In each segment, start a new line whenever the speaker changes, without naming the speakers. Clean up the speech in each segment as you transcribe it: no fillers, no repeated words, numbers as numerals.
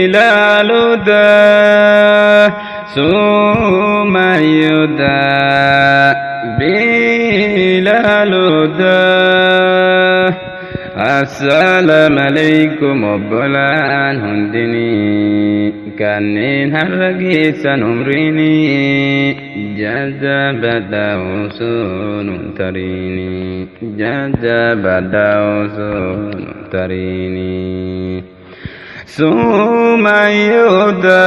Bilaaluda Sumayyuda Bilaaluda. Assalaamu alaykum obbolaan hundinii kanneen har'a geessan umriinii jajjabadha osoo nun tariinii jajjabadha osoo nun tariinii. Sumayyuda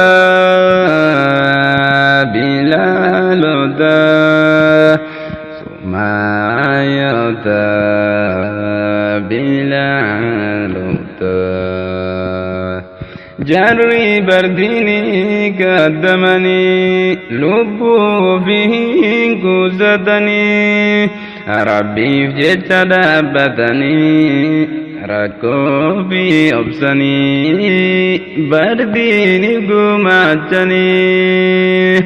Bilaaluda Sumayyuda Bilaaluda. Jarri bardiinii kaddamanii lubbuu ofii kuusatanii Rabbiif jecha dhaabbatanii rakkoo fi obsanii bardiini gumaachanii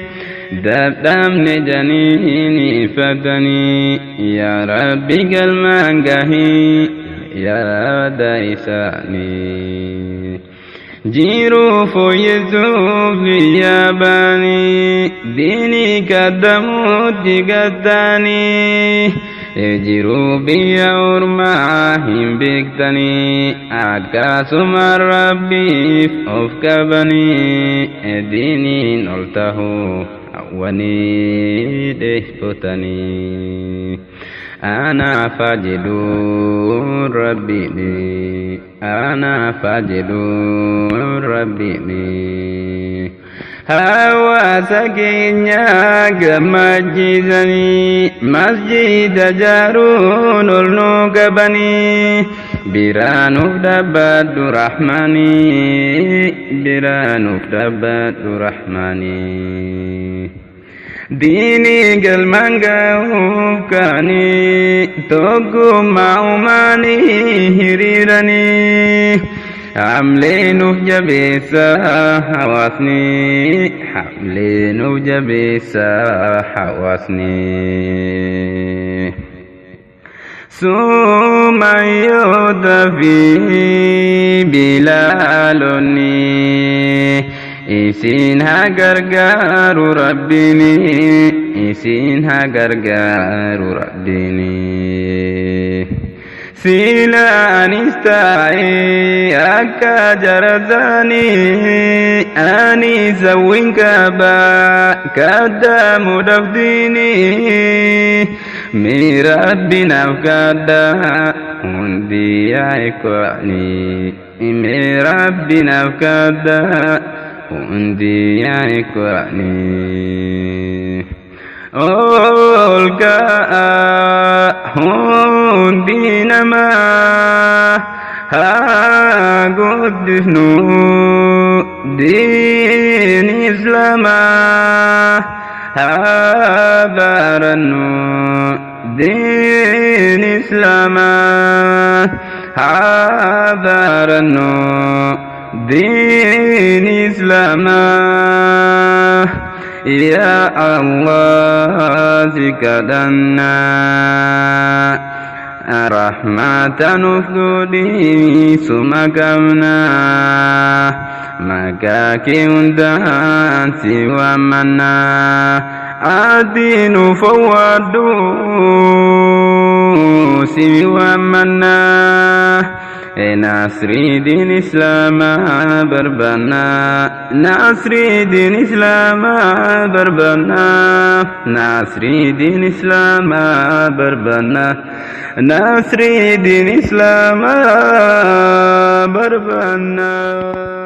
dadhabne janiini ifatanii yaa Rabbi galmaan gahii yaada isaanii. Jiruu fooyyessuuf biyya baanii diinii kaddamuutti gattaanii jiruu biyya ormaa hin beektanii akkasuma Rabbiif of qabanii diiniin ol tahuu hawwanii dheeftotanii. Anaaf haa jedhu Rabbiin. Anaaf haa jedhu Rabbiin. Hawaasa keenya gammachiisanii masjiida jaaruun ol nu qabanii biraa nuuf dhaabbadhu Rahmaanii biraa nuuf dhaabbadhu Rahmaanii. Diinii galmaan ga'uuf ka'anii tokkummaa uumaanii hiriiranii hamlee nuuf jabeessa hawaasni hamlee nuuf jabeessa hawaasni. Sumayyoota fi Bilaalonni isin haa gargaaru Rabbiin isin haa gargaaru Rabbiin. Sila anis taa'ee akka jarasaanii ani sawwin qaba kaddamuudhaaf diinii. Mee Rabbi naaf kadha hundi yaa ikhwaani Mee Rabbi naaf kadha hundi yaa ikhwaani Ol ka'a hundi namaa haa guddifnu diin islaamaa. Haa barannu diin islaamaa haa barannu diin islaamaa yaa Allah si kadhannaa rahmata nuuf godhi suma qabnaa maqaa kee hundaan si waamannaa ati nuuf owwaadhu si waamannaa Nasrii diin islaamaa barbaannaa Nasrii diin islaamaa barbaannaa Nasrii diin islaamaa barbaannaa Nasrii diin islaamaa barbaannaa.